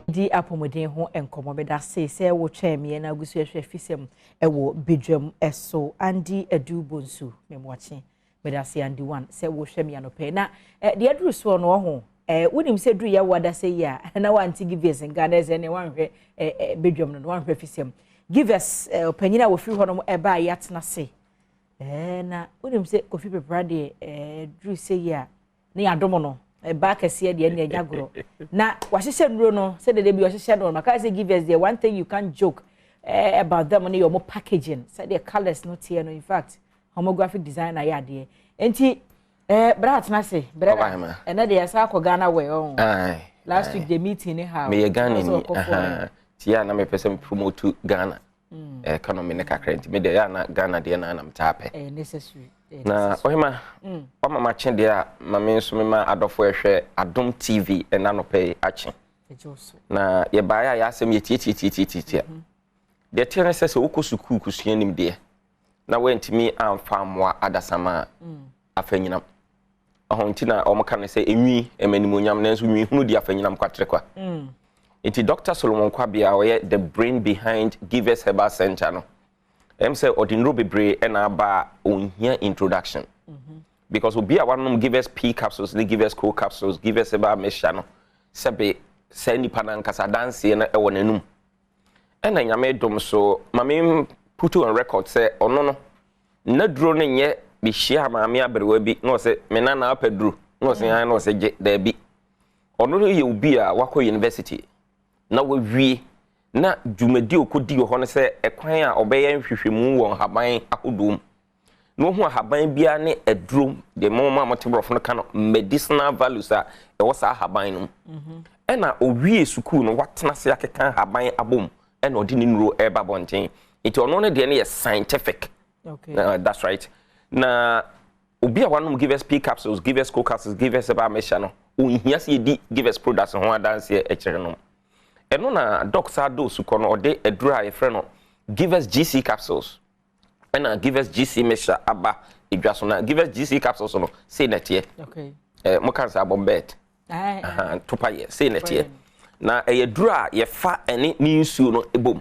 Di apɔmuden ho nkɔmmɔ. Bɛda se sɛ wotwɛn mmiɛ na agu so ɛhwɛ fisɛm ɛwɔ bedwam ɛso. Andy Adu Bonsu mɛmoakye, mɛda se Andy One sɛ wohwɛ me anɔpɛ na deɛ aduru soɔ no ɔho wonim sɛ duru yɛ wada sɛ yi a na wante Givers nka na ɛsɛ ne wanhwɛ bedwam no na wanhwɛ fisɛm. Givers ɔpanyin a wɔfiri hɔ nom ɛbaa yɛatena se na wonim sɛ Kofi Pepra deɛ duru sɛ yi a ne yɛadom no ɛbaa kɛseɛ deɛ ne ɛnya gorɔ na wahyehyɛ nnuro no sɛ dede bi ɔhyehyɛ no. Maka sɛ Givers deɛ, one thing you can joke about them ne yɛ ɔmo packaging, sɛdeɛ colours no teɛ no. In fact, homographic design ayɛ adeɛ nti bra atena se bra. Ɛnɛ deɛ yɛsa akɔ Ghana wɛ ɔn last week the meeting ne ha. Meyɛ Ghana ni tie a na mepɛ sɛ promote Ghana economy ne kakra, nti me deɛ yɛ ana Ghana deɛ na anam taa pɛ. Ɛyɛ necessary. Na ɔhema ɔma makye deɛ a ma me nso mema adɔfo ɛhwɛ Adom TV ɛna nɔpɛ yi akye na yɛbaeɛ a yɛasɛm yɛtietietietietie. Deɛ teɛ ne sɛ wokɔ sukuu kosua nimdeɛ na woantumi amfa mmoa adasama a afa nyinam ɔho nti na ɔmo ka no sɛ enwi ɛma animuonyam, nanso nwi hunu di afa nyinam kwatere kwa. Nti Dr Solomon Kwabea a ɔyɛ the brain behind Givers Herbal Center no, sɛ ɔde nnuro bebree ɛna aba a ɔnhia introduction because obi a wanom Givers P capsules ne Givers Co capsules, Givers Herbal mixture no, sɛbe saa nipa no ankasa adanseɛ no ɛwɔ n'anum. Ɛna Nyame dom so ma me put on record sɛ ɔno no nnaduro no nyɛ mehyia maame aberewa bi na ɔsɛ me nana apɛ duro na ɔsɛ yan na ɔsɛ gye daabi. Ɔno no yɛ obi a wakɔ university na wawie na dwumadi a ɔkɔdi wɔ hɔ no sɛ ɛkwan a ɔbɛyɛ nhwehwɛmu wɔ nhaban ahodoɔ mu na ohu ahaban biara ne aduro deɛ mo a mote borɔfo no ka no medicinal values a ɛwɔ saa ahaban no mu. Ɛna owie sukuu no, watena ase akeka ahaban abom ɛna ɔde ne nnuro ɛreba abɔnten, nti ɔno no deɛ no yɛ scientific. That's right. Na obi a wanom Givers P capsules, Givers Co capsules, Givers Herbal mixture no, ohia sɛ yɛdi Givers products ho adanseɛ ɛkyerɛ no. Ɛno na doc saa do sukɔ no, ɔde aduro a yɛfrɛ no Givers GC capsules ɛna Givers GC mixture aba edwa so. Na Givers GC capsules no, sei na ɛteɛ. Mo ka sɛ abɔ bɛt topa yɛ sei na ɛteɛ, na ɛyɛ duro a yɛfa ɛne ne nsuo no bom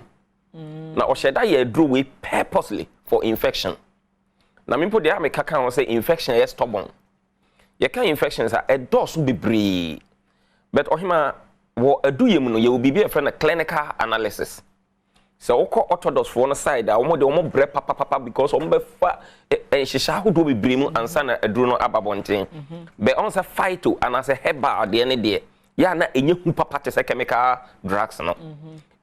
na ɔhyɛ da yɛ aduro wei purposely for infection. Na me mpo deɛ a meka ka ho sɛ infection yɛ stubborn. Yɛka infections a ɛdɔɔso bebree, but ɔhema wɔ aduyɛ mu no, yɛwɔ biribi a yɛfrɛ no clinical analysis. Sɛ wokɔ orthodox foɔ no side a, wɔn de wɔn brɛ papapapa because wɔn bɛfa nhyehyɛ ahodoɔ bebree mu ansa na aduro no aba bɔnten. Bɛ ɔn sɛ phyto anaasɛ herbal deɛ ne deɛ yɛ a na ɛnyɛ hu papa te sɛ chemical drugs no.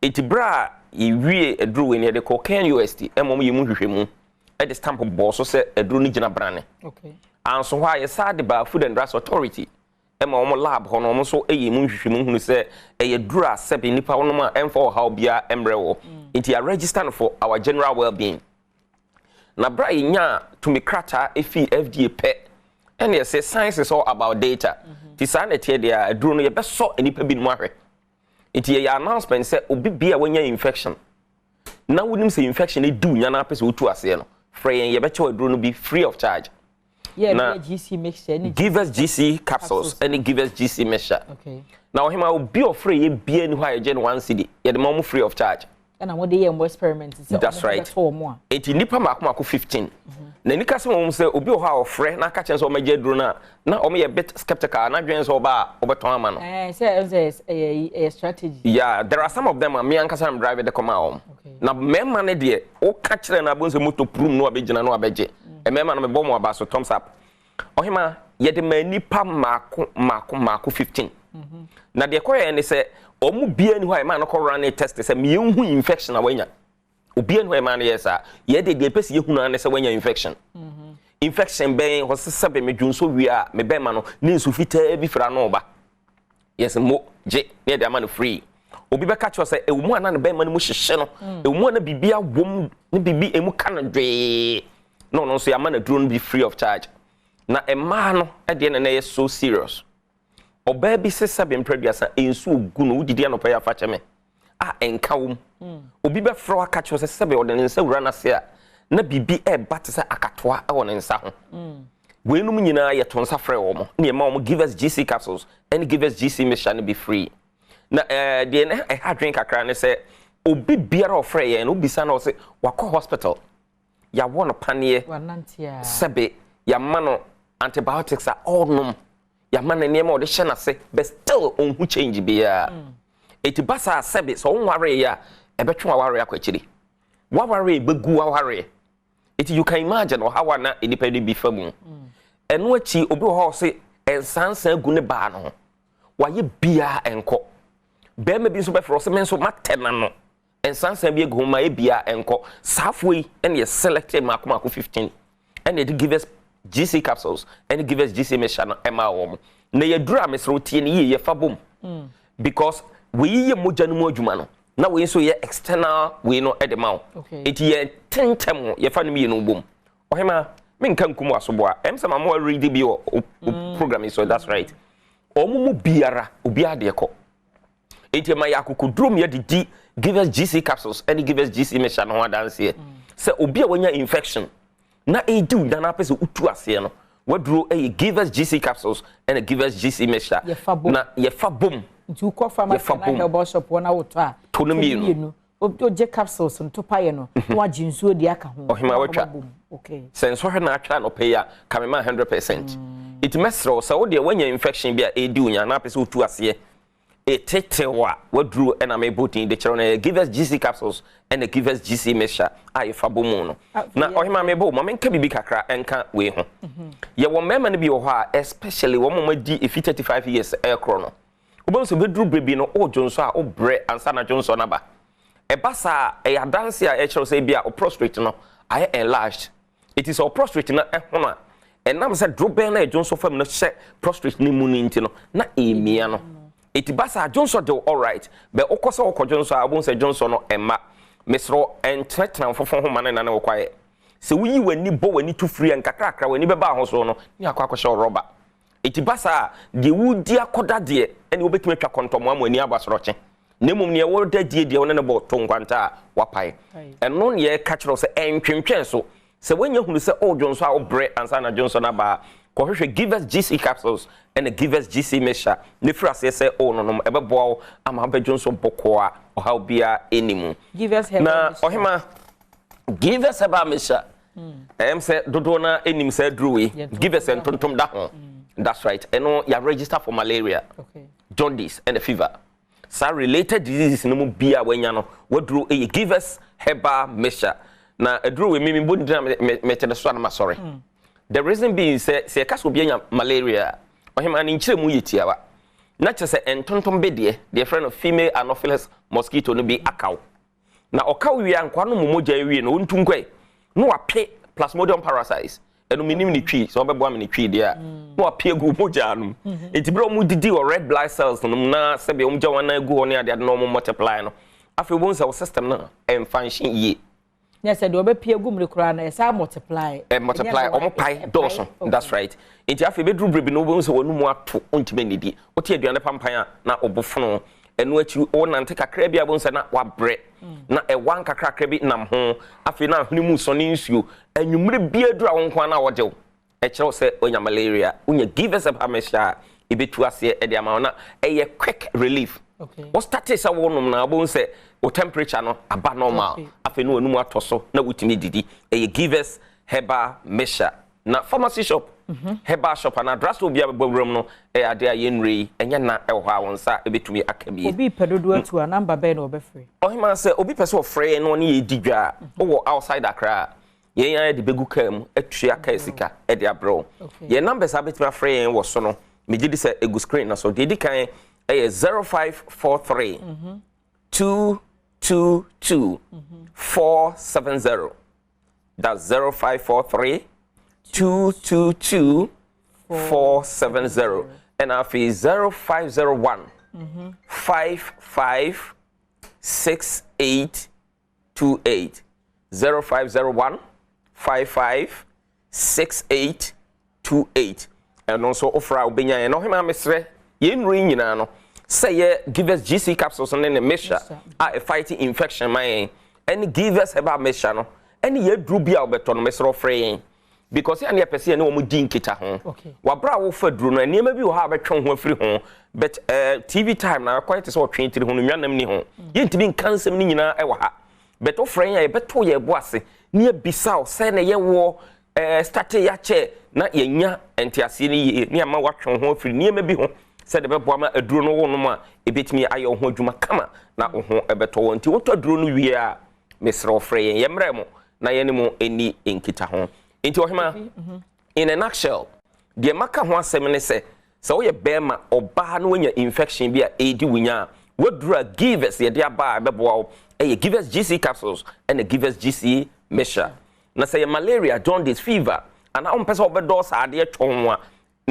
Eti berɛ a yɛwie aduro wei no, yɛde kɔ KNUST ɛma wɔn yɛ mu nhwehwɛmu ɛde stamp bɔɔ so sɛ aduro no gyina brane. Anso hɔ a, yɛsaa de ba Food and Drugs Authority ɛma wɔn lab hɔ no, wɔn nso yɛ mu nhwehwɛmu hunu sɛ ɛyɛ duro a sɛbi nipa wɔnom a ɛmfa ɔhaw biara mmerɛ wɔ, nti yɛ register no for our general well-being. Na berɛ a yɛnya tumi krataa efi FDA pɛ, ɛna yɛsɛ science is all about data, nti saa na ɛteɛ deɛ a aduro no yɛbɛsɔ nipa binom ahwɛ. Nti yɛyɛ announcement sɛ obi bia a wanya infection na wonim sɛ infection di wo nya na apɛ sɛ wotu aseɛ no, frɛ yɛn, yɛbɛkyɛw aduro no bi free of charge. Yeah, na GC mixture ne Givers GC capsules ɛne Givers GC mixture. Na ɔhema, obi a ɔfrɛ yɛ bia ni hɔ a yɛgye no 1 cedi, yɛde ma ɔmo free of charge. Ɛna wɔde yɛ mo experiment sɛ That's ɔmo right. bɛtɔ ɔmo a. Eti nipa mako mako 15 na nika sɛ wɔn sɛ obi wɔ hɔ a ɔfrɛ na aka kyɛn sɛ ɔmɛgye aduro no a, na ɔmo yɛ bit skeptical na adwene sɛ ɔba a ɔbɛtɔn ama no. Sɛ ɛyɛ strategy. Yeah, there are some of them a me ankasa am drive de kɔma wɔn. Na mmarima no deɛ, woka kyerɛ no abɔ sɛ moto prum no abɛgyina no abɛgye. Mmarima no, mebɔ mo aba so, thumbs up. Ɔhema, yɛde ma nipa mako mako mako 15, na deɛ kɔyɛ ne sɛ ɔmo bia ni hɔ a ɛma no kɔ run test sɛ mmiɛnhu infection a wanya. Obiara ni hɔ a ɛma no yɛ saa. Yɛde deɛ ɛpɛ sɛ yɛhu no ne sɛ wanya infection. Infection bɛn hɔ sɛ sɛbe medwo nso wie a me bɛrima no ne nsu fitaa bi fira no ba, yɛsɛ mo gye ne yɛde ama no free. Obi bɛka kyerɛ sɛ ɛwɔ mu a na ne bɛrima no mu hyehyɛ no, ɛwɔ mu a na biribi awom ne biribi emu ka no dwee, na ɔno nso yɛama no aduro no bi free of charge. Na mmaa no deɛ na ɛyɛ so serious. Ɔbaa bi sɛ sɛbe mprɛduasa nsuo gu no, wodidi anɔpa yi afa kyɛ me a ɛnka wo mu. Obi bɛfrɛ wo aka kyerɛ sɛ sɛbe ɔde ne nsa wura n'ase a na biribi ɛreba te sɛ akatoa ɛwɔ ne nsa ho. Weinom nyinaa yɛto nsa frɛ wɔn ne yɛma wɔn Givers GC capsules ɛne Givers GC mixture no bi free. Na deɛ na ɛha adwene kakra ne sɛ obi biara ɔfrɛ yɛn no, wobisa no, ɔsɛ wakɔ hospital, yɛawɔ no paneɛ, sɛbe yɛama no antibiotics a ɔrenom, yɛama no nneɛma a ɔde hyɛ n'ase, but still ɔnhu change biara. Eti ba saa, sɛbe, sɛ ɔnwareeɛ a, ɛbɛtwe waware akɔ akyiri, waware bɛgu waware. Eti you can imagine ɔhaw a na nipa no bi fa mu. Ɛno akyi, obi wɔ hɔ a ɔse nsansan gu ne baa no ho, wayɛ biara ɛnkɔ. Bɛrima bi nso bɛfrɛ, ɔsɛ me nso matɛ n'ano, nsansan bi egu ho ma ebia ɛnkɔ. Saafoɔ yi ɛna yɛ selected mako mako 15 ɛna yɛde Givers GC capsules ɛne Givers GC mixture no ɛma wɔn. Na yɛduru a, mesrɛ tie ne yie, yɛfa bom because wei yɛ mogya no mu adwuma no, na wei nso yɛ external wei no ɛde ma wo. Eti yɛ tentɛm yɛfa no mmienu bom. Ɔhema, menka nkum asoboa ɛm sɛ mama already bi wɔ program yi so. That's right, wɔn mu biara, obiara deɛ kɔ. Eti ɛma yɛ akokoduro mu yɛde di Givers GC capsules ɛne Givers GC mixture no ho adanseɛ sɛ obi a wanya infection na edi wo nana apɛ sɛ utu aseɛ no, waduro ɛyɛ Givers GC capsules ɛne Givers GC mixture. Na yɛfa bom. Nti wokɔ pharmacy na herbal shop wɔn awotɔ a, to no mmienu. Wogye capsules no topa yɛ no na wagye nsuo de aka ho. Ɔhema, watwa sɛ nsɔhwɛ na atwa anɔpɛ yi a, kamema 100%. Eti mɛsrɛ wo sɛ wodeɛ wanya infection bi a ɛdi wo nya na apɛ sɛ wotu aseɛ ɛtetew a, waduro ɛna mebɔ din de kyerɛw no ɛyɛ Givers GC capsules ɛna Givers GC mixture a yɛfa bɔ mu no. Na ɔhema, mebɔ ma menka biribi kakra ɛnka wei ho. Yɛwɔ mmarima no bi wɔ hɔ a, especially wɔn a wɔadi efi 35 years ɛɛkorɔ no, wobɛhu sɛ bɛduru berɛ bi no, wodwo nso a, wobrɛ ansa na dwo nso no aba. Ɛba saa, ɛyɛ adanse a ɛkyerɛw sɛ bi a o prostate no ayɛ enlarged. Eti sɛ o prostate no ɛhono a, ɛnam sɛ dorobɛn na ɛdwo nso fam no hyɛ prostate no mu no nti no, na ɛmia no. Eti ba saa, dwonsɔ de, alright, bɛ wokɔ sɛ wokɔ dwonsɔ a, wobɛhu sɛ dwonsɔ no ɛma. Mesrɛ, ɛntenatena foforɔ ho ma ne nane wokɔ ayɛ sɛ woyi w'ani bɔ w'ani to firi a, nkakrakra w'ani bɛba ahosuo no ne akɔ akɔhyɛ rɔba. Eti ba saa, deɛ wodi akɔda deɛ, ɛne wobɛtumi atwa kɔntɔmmoa ma ani aba sorɔkye, na mmom neɛ wɔda die deɛ, wɔne ne bɔ to nkwanta a wapae. Ɛno ne yɛka kyerɛ wo sɛ ɛntwentwɛn so sɛ woanya hunu sɛ ɔredwo nso a, wobrɛ ansa na dwonsɔ no aba a, kɔhwehwɛ Givers GC capsules ɛna Givers GC mixture ne firi aseɛ sɛ ɔnonom, ɛbɛboa wo ama wobɛdwo nso bɔkɔɔ a ɔhaw biara ɛni mu. Na ɔhema, Givers herbal mixture, ɛyɛm sɛ dodoɔ no anim sɛ aduro wei, Givers ntontom da ho. That's right, ɛno yɛ register for malaria, jaundice ɛna fever, saa related diseases no mu bia wanya no, waduro ɛyɛ Givers herbal mixture. Na aduro wei, mimi bɔ ne dina mɛtɛ ne so a na ma sɔre. The reason being sɛ yɛka sɛ obi anya malaria, ɔhema, ne nkyerɛ mu yɛ tiawa na kyerɛ sɛ ntontom bi deɛ yɛfrɛ no female Anopheles mosquito no bi akaw na ɔkaw wie a, nkwa no mu mogya wie no, ɔntu nkɔe na wape Plasmodium parasites. Ɛno menim ne Twi sɛ ɔbɛboa me ne Twi deɛ a, na wape agu mogya no mu. Nti berɛ a ɔmo didi wɔ red blood cells no mu na sɛdeɛ ɔmo gya wɔn anan agu hɔ ne adeade na ɔmo multiply no, afei wobɛhu sɛ wo system no ɛmfa nhyɛ yie. Nyɛ sɛ deɛ ɔbɛpie gu mu no koraa no, ɛsa multiply. Ɛ multiply, ɔmo pae dɔɔso. That's right. Nti afei bɛduru bere bi no, wobɛhu sɛ wɔn mu ato, ntumi nnidi, wote aduane pampan a, na ɔbo fono. Ɛno akyi, wonante kakra bi a, wobɛhu sɛ na wabrɛ na ɛwa nkakrakra bi nam ho. Afei na ahene mu sɔne nsuo anwummere bi aduru a, wo nko ara na wɔgye wo. Ɛkyerɛw sɛ wonya malaria. Wonya Givers herbal mixture a, ɛbɛtu aseɛ ɛde ama wo na ɛyɛ quick relief. Wo start sɛ wonom na wobɛhu sɛ wo temperature no aba normal. Afei ne w'anum atɔ so na wotumi didi. Ɛyɛ Givers herbal mixture na pharmacy shop, herbal shop anaa drugstore bi a bɛbɔ wuram no, ɛyɛ adeɛ a yɛnnure yi ɛnyɛ na ɛwɔ hɔ a wɔn nsa ɛbɛtumi aka bi. Obi pɛ dodoɔ atu a, number bɛyɛ na ɔbɛfrɛ? Ɔhema, sɛ obi pɛ sɛ ɔfrɛ yɛn na ɔne yɛ di dwa a, wowɔ outside Accra a, yɛn ara de bɛgu kaa mu, atua kaa sika ɛde abrɛ wo. Yɛn numbers a bɛtumi afrɛ yɛn wɔ so no, megye di sɛ egu screen no so. Deɛ edi kan ɛyɛ 0543 222 470. That's 0543 222 470. Ɛna afei 0501 55 6828. 0501 55 6828. Ɛno nso wofra a, wobɛnya yɛn. Na ɔhema, mesrɛ, yɛn nnuro yi nyinaa no, sɛ yɛ Givers GC capsules ne ne mixture a ɛfight infection ma yɛn, ɛne Givers herbal mixture no, ɛne yɛ aduro bi a wobɛtɔ no, mesrɛ, ɔfrɛ yɛn. Because yɛn yɛpɛ sɛ yɛne wɔn di nkita ho. Wabra a wofa duro no, nneɛma bi wɔ hɔ a bɛtwe ho afiri ho, but TV time na akɔyɛ te sɛ ɔtwe tiri ho no, nwanam ni ho. Yɛntumi nka nsɛm no nyinaa ɛwɔ ha, but wofrɛ yɛn a, yɛbɛto yɛn bo ase ne yɛbisa wo sɛ na yɛwɔ start yɛakyɛ na yɛnya nteaseɛ no yie ne ama woatwe ho afiri nneɛma bi ho sɛde bɛboa ma aduro no wo nom a, ɛbɛtumi ayɛ wo ho adwuma kama na wo ho ɛbɛtɔ wɔ. Nti wotɔ aduro no wie a, mesrɛ wo, frɛ yɛn, yɛmmerɛ mo na yɛne mo ɛni nkita ho. Nti ɔhema, in a nutshell, deɛ maka ho asɛm ne sɛ, sɛ woyɛ bɛrima, ɔbaa na woanya infection bi a ɛredi wo nya a, waduru a Givers yɛde aba a ɛbɛboa wo ɛyɛ Givers GC capsules ɛna Givers GC mixture. Na sɛ yɛ malaria, jaundice, fever anaa wompɛ sɛ wobɛdɔɔ saa adeɛ twɔn a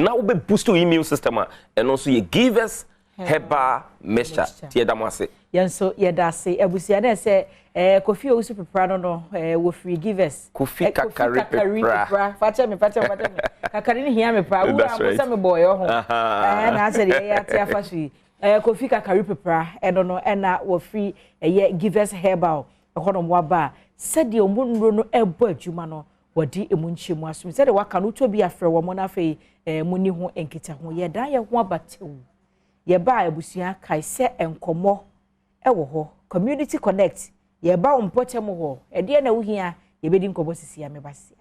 na wobɛ boost wo immune system a, ɛno nso yɛ Givers herbal mixture. Nti yɛda mo ase. Yɛn nso yɛda ase, abusua. Na sɛ Kofi Owusu Pepra no wɔfiri Givers. Kofi Kakari Pepra. Fakyɛ me, fakyɛ me, fakyɛ me. Kakari no hia me paa. Wura mo sɛ me bɔ ɛyɛ ho na asɛ deɛ ɛyɛ ate afa so yi. Kofi Kakari Pepra ɛno no, ɛna wɔfiri ɛyɛ Givers Herbal ɛhɔnom waba a, sɛdeɛ ɔmo nnuro no ɛbɔ adwuma no, wɔde emu nkyɛn asom sɛdeɛ waka no. Wotɔ bi afrɛ wɔn na afei mu ni ho nkitaho. Yɛdan yɛn ho aba tew. Yɛba abusua, kae sɛ nkɔmmɔ ɛwɔ hɔ, Community Connect. Yɛba wo mpɔkyɛm hɔ, ɛdeɛ na wohia, yɛbɛdi nkɔmmɔ sisi a meba sia.